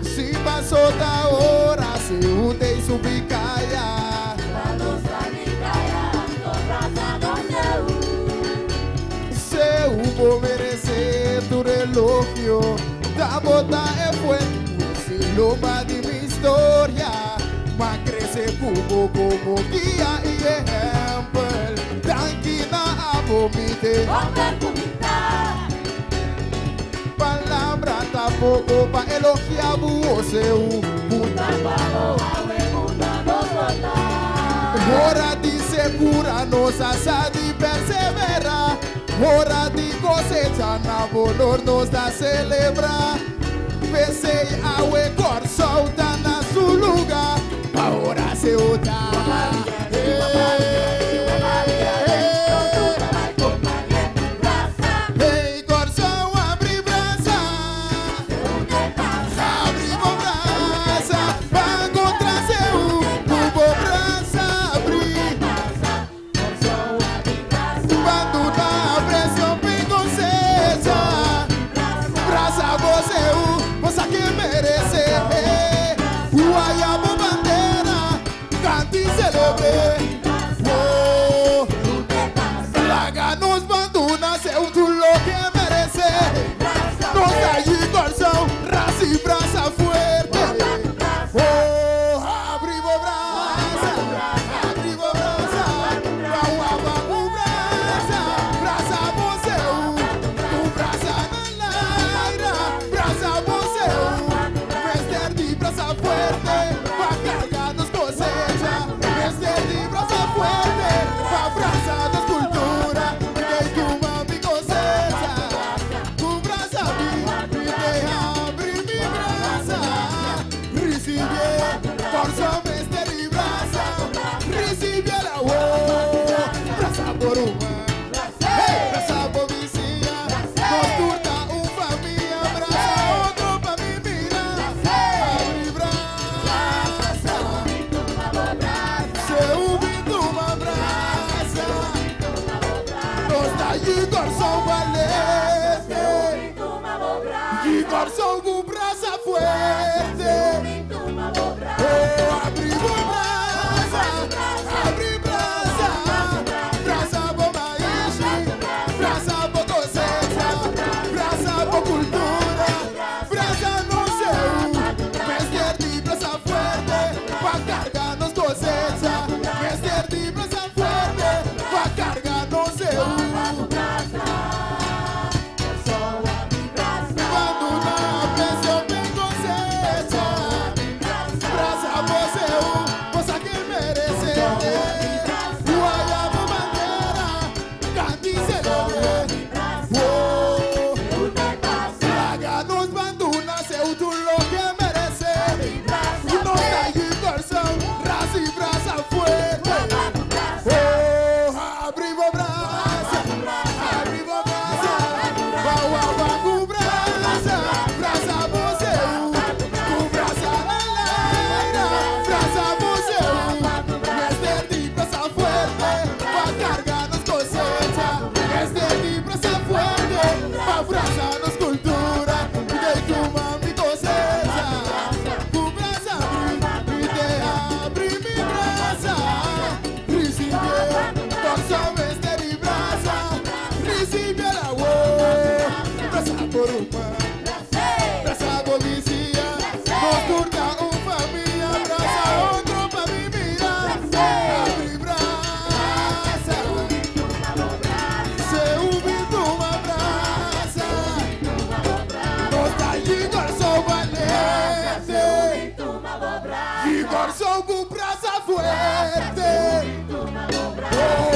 Si pasó ta ora, Seú tei subi kaya. Seú bo meresé tur elogio, ta bo ta e fuente ku e silomba di mi historia. M'a krese ku bo komo guia i ehèmpel, danki na abo mi te. Palabra ta poko pa elogia bu oseu ku ta pa bo awe unda nos lo ta. Ora di sekura nos a sa di persevera, ora di kosecha na bolor nos ta selebra. P'esei awe Kòrsou ta na su luga pa ora seu ta. Hey Kòrsou abri brasa, abri bo brasa pa kontra seu ku bo brasa abri. Banduna presion pi kosecha, brasa bo seu, bo sa ke merese. Waya bo bandera, kanta i selebr'é. Oh, laga nos banduna seu tur loke merese. Nos ta yi Kòrsou, ras i brasa fuerte. Oh, abri bo brasa, abri bo brasa, pa wapa ku brasa, brasa bo seu, ku brasa na laira, brasa bo seu, mester di brasa fuerte, pa karga nos kosecha, mester di brasa fuerte, pa brasa nos kultura, kei tuma mi kosecha, ku brasa mi, mi te abri mi brasa. Risibié, Kòrsou mester di brasa. Risibié la wo, brasa bo ruman, hey, brasa bo bisiña. Nos tur ta un famia, brasa otro pa mi mira. Abri brasa, seu bin tuma brasa. Nos ta yi Kòrsou balente. Yi Kòrsou ku brasa fuerte. Oh, abri bo brasa, abri brasa, brasa bo maishi, brasa bo kosecha, brasa bo kultura, brasa nos seu. Mester di brasa fuerte pa karga nos kosecha, mester di brasa fuerte pa karga nos seu. Banduna presion bin cosecha, brasa bo seu, bo sa ke merece. Waya bo bandera, canta y celebre. Oh, laga nos banduna seu tur loke merece. Nos ta yi Kòrsou, ras y brasa fuerte. Oh, abri bo brasa, abri bo brasa, bawa ba ku brasa, brasa bo seu, ku brasa na laira, brasa bo seu, mester di brasa fuerte, pa karga nos kosecha, mester di brasa fuerte, pa brasa nos kultura, di tuma mi kosecha, ku brasa abri, mi te abri mi brasa. Risibié, Kòrsou mester di brasa. Risibié la wo, brasa bo ruman, brasa bo bisiña. Nos tur ta un famia, brasa otro pa mi mira. Abri brasa, seu bin tuma brasa. Nos ta yi Kòrsou balente. Yi Kòrsou ku brasa fuerte. Oh,